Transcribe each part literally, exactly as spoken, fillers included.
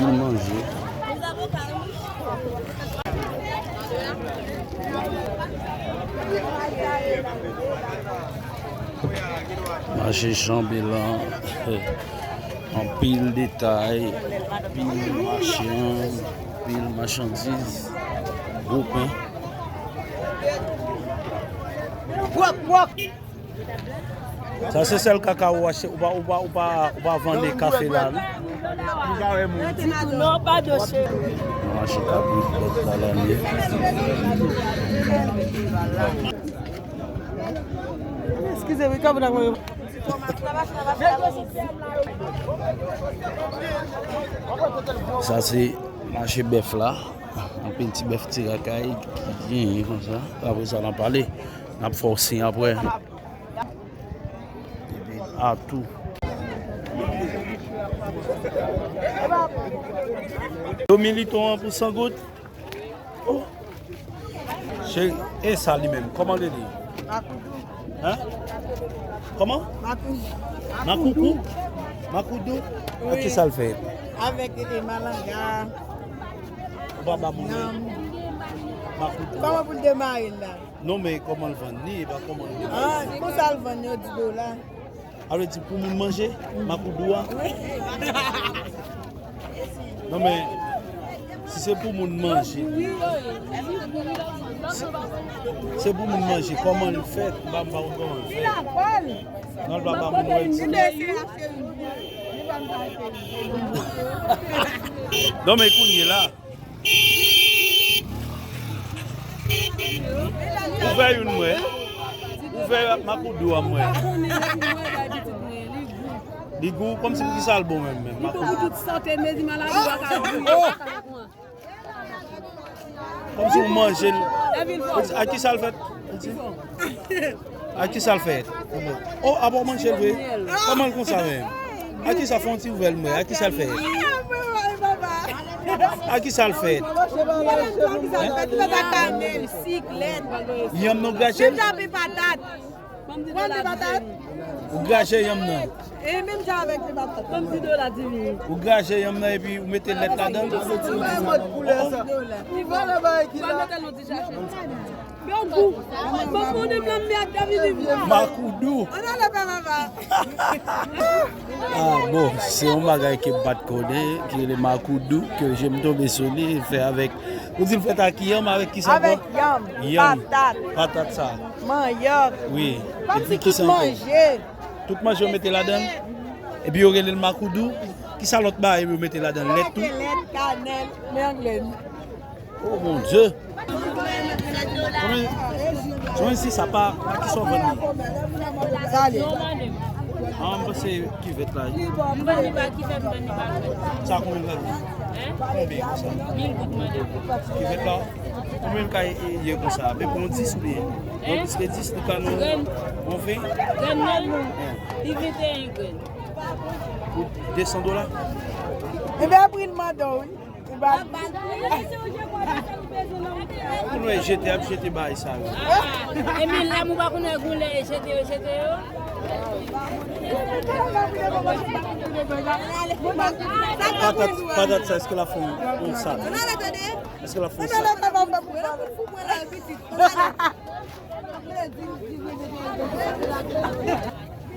Anpil manje. Mache Chanbelan, anpil detay, anpil machann, anpil machandiz, gwo pen. Wòk, wòk! Sa se sèl kaka ou achte, ou pa, ou pa, ou pa, ou pa vann kafe la, non? Non, pa dosye. Mache kabrit, bèt la, lane. Eskize, wi, kabrit la, mwen. Sa se mache bèf la. Anpil ti bèf ti rakay ki genyen konsa. Apre sa, n a pale. N ap fè w siy apre. Epi atou. Yo militon an pou san goud. Oh. Cheri, e sa li menm? Kòman l rele? Makoudou. Hein? Kòman? Makoudou. Makoukou? Makoudou? Wi. Ak ki sa l fèt? Avèk, e, malanga. Ou pa ba moun nan. Makoudou. Kòman pou l demare l la? Non, men kòman l vann li, e pa kòman l demare. Ah, konsa l vann yo, di dola. A vle di pou moun manje, makoudou a? Wi. Non, men, si se pou moun manje, si se pou moun manje, kòman l fèt? M pa, m pa konn kòman l fèt. Non, l pa ba moun wè. Non, men kounye la, ouvè youn mwen. Ouvè makoudou a mwen. Li gou, kòmsi pou ki sa l bon menm, menm? Li bon pou tout sante, mezi maladi, w pa ka bouyi, w pa ka pran. Kòmsi w manje l. A ki sa l fèt? A ki sa l fèt? Oh, apa w manje l vre? Kòman l konsa menm? A ki sa, fè yon ti ouvè l mwen? A ki sa l fèt? A ki sa l fèt? Kanèl, sik, lèt. Yanm nan w grache l? Menm jan avèk patat. Ou grache yanm nan. E menm jan avèk patat. Ou grache yanm nan epi ou mete lèt ladan l. Ou wè mòd koulè sa. Ou wè lè bagay ki la. Yo gou. Mwen konnen blan m ak David. Makoudou. Ann ale pè papa. Ah, bon, se yon bagay ke m pa t konnen, ki rele makoudou, ke je m tonbe sou li, fè avèk, ou di l fèt ak yanm, avèk ki sa ankò? Avèk yanm, yanm, patat. Patat sa. Manyòk. Wi. Kòmsi tout manje. Tout manje yo mete ladan l. Epi yo rele l makoudou. Ki sa lòt bagay yo mete ladan l? Lèt tou? Lèt, kanèl, men anglè. Oh mon Dieu! Konbyen, konbyen si sa pa, pa ki sa w vann li? Sa li. Ah, m panse kivèt la. M vann li pa kivèt, m vann li pa kivèt. Sa konbyen l ka ye? Hein? Konbyen konsa? Mil goud mande. Kivèt la, konbyen l ka ye, ye konsa? Men pou yon dis oubyen? Yon plis ke dis, li ka nan yon ven? Grenn nan, li venteyen grenn. Pou de san dola? Ebyen, pri l mande w, wi. Pou nou jete, ap jete bagay sa yo. Epi lè mou pa konnen goulè, jete yo, jete yo. Patat, patat sa, èske l ap fè yon, yon sa? Èske l ap fè yon sa?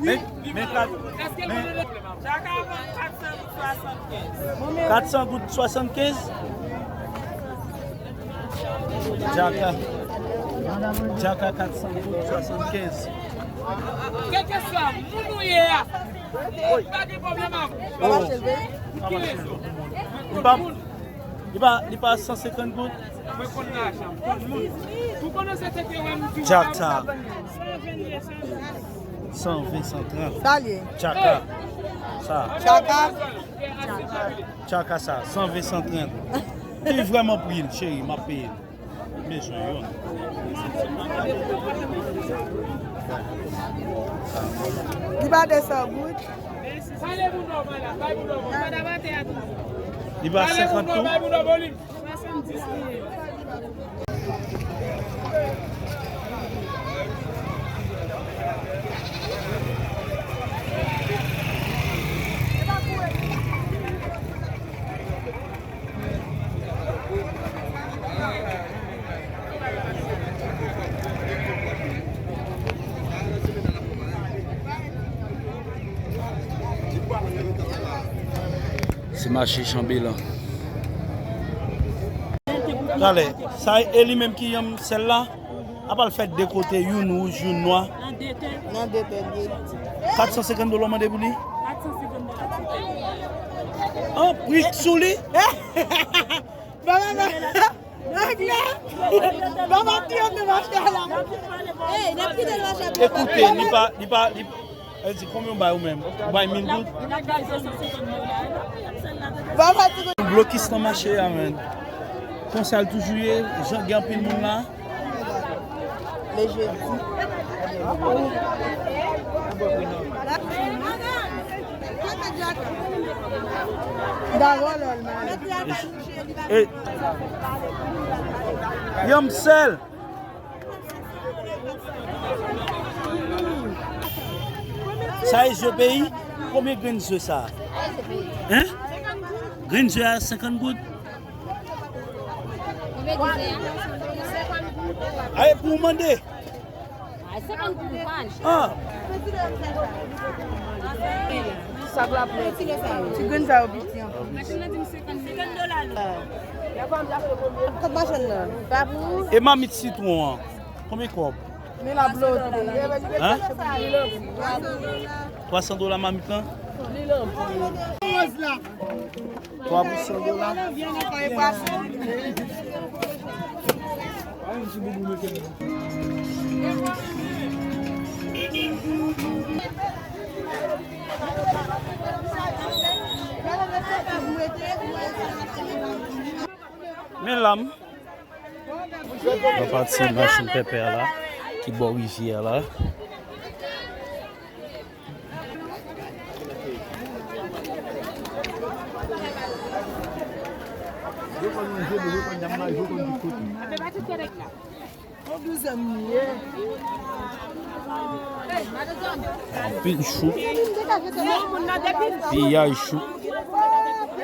Men, men kat, men kat san goud swasannkenz. Djaka. Djaka kat san goud swasannkenz. Kèlkeswa moun ou ye a, pa gen pwoblèm avè w. Oh. Li pa, li pa, li pa san senkant goud? Mwen konn lajan, m konn moun. Ou konnen se te te wè m di w. Djaka. San ven, san trant. Sa l ye? Tchaka. Sa. Tchaka. Tchaka sa, san ven, san trant. Ki vrèman pri l, cheri, m ap peye l. M bezwen youn. Li pa de san goud. Li pa senkant tou? Se mache Chanbelan. Talè, sa e li menm ki yanm sèl la? Apa l fè de kote, youn wouj, youn nwa? Nan de tè. Nan de tè, li ye. Kat san senkant dola w mande pou li? Kat san senkant dola. An, pri sou li? Baba, baba. Nèg la. Baba, tiye m nan mache a la. Ey, n ap kite l mache a. Ekoute, li pa, li pa, li, el di, konbyen w bay ou menm? Ou bay mil goud? Baba, ti blokis nan mache a, menn. Konsa l toujou ye, jan gen anpil moun la. Le jedi. Gagòlòl, man. E, yanm sèl. Sa e zo peyi? Konbyen grenn zo sa? Hein? Grenn zo a senkant goud? Aye pou w mande. Ay, senkant goud pa achte. Ah. Sak la pou ti grenn sa yo piti anpil. Machin nan di m senkant dola. Kot machann nan? Pa pou ou? E mamit sitwon an? Konbyen kòb? Men la blote. Hein? Twa san dola mamit lan? Li lan. Twa pou san dola. Men lam. Nan pati machin pèpè a la, ki bò rivyè a la. Anpil chou. Piyay chou.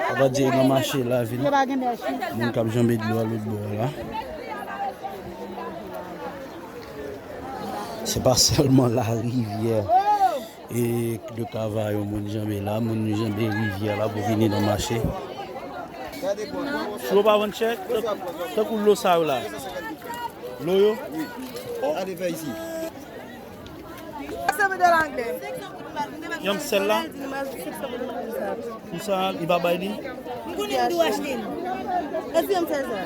Sa vle di nan mache lavil. Moun k ap janbe dlo a lòt bò a la. Se pa sèlman larivyè e de Kavayon moun janbe la, moun janbe rivyè la pou vini nan mache. Si yo pa vann chè, tankou lo sa yo la. Lo yo? Wi. Gade fè isi. Sa se de l'anglais. Yanm sèl la? Pou sa, li pa bay li? M konnen m dwe achte l. Èske m fè sa?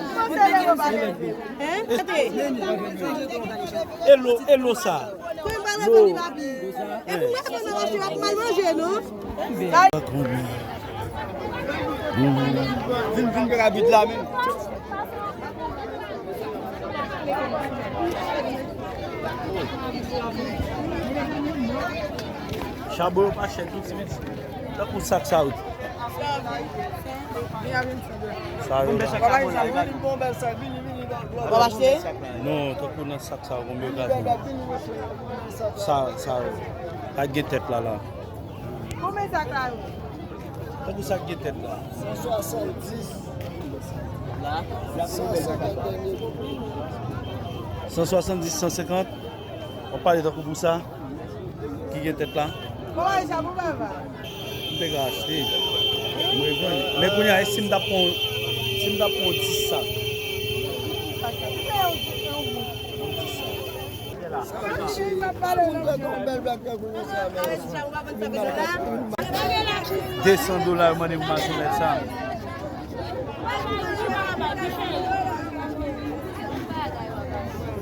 Hein? E lo, e lo sa? Lo. E pou mwen, mwen manje, w ap mal manje, non? Vin, vin, vin, vin, la, men. Chabon yo pa chè tou, ti pitit. Tankou sak sa yo. Sa yo la. W ap achte? Non, tankou nan sak sa yo, konbyen yo ka vann? Sa, sa yo. Ak gen tèt la, la. Konbyen sak la yo? Tankou sa k gen tèt la. San swasanndis. San swasanndis, san senkant. W ap pale tankou pou sa ki gen tèt la. M te ka achte. Mwen vann. Men kounye a, e si m t ap pran, si m t ap pran dis sa? De san dola yo mande pou mache mèt sa.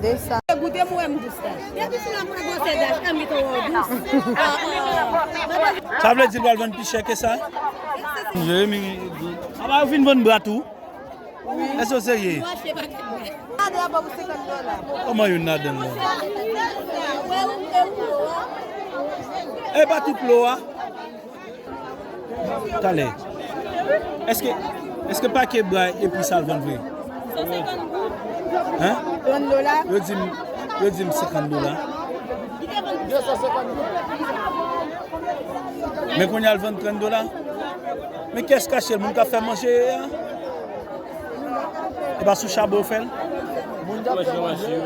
De san. Goute m wè m dous la. Depi sou la mwen gwosè dach, an mi tou wè w dous. Sa vle di l pral vann pi chè ke sa? Jeremi, apa yo fin vann bra tou? Èske w serye? Kòman youn ladan l la? E pa tout lo a? Talè. Èske, èske pake bra epi sa l vann vre? Hein? Trant dola. Yo di m, yo di m senkant dola. Men kounye a l vann trant dola. Men kiyès k achte l? Moun k ap fè manje a? E pa sou chabon yo fè l? Moun k ap fè manje yo.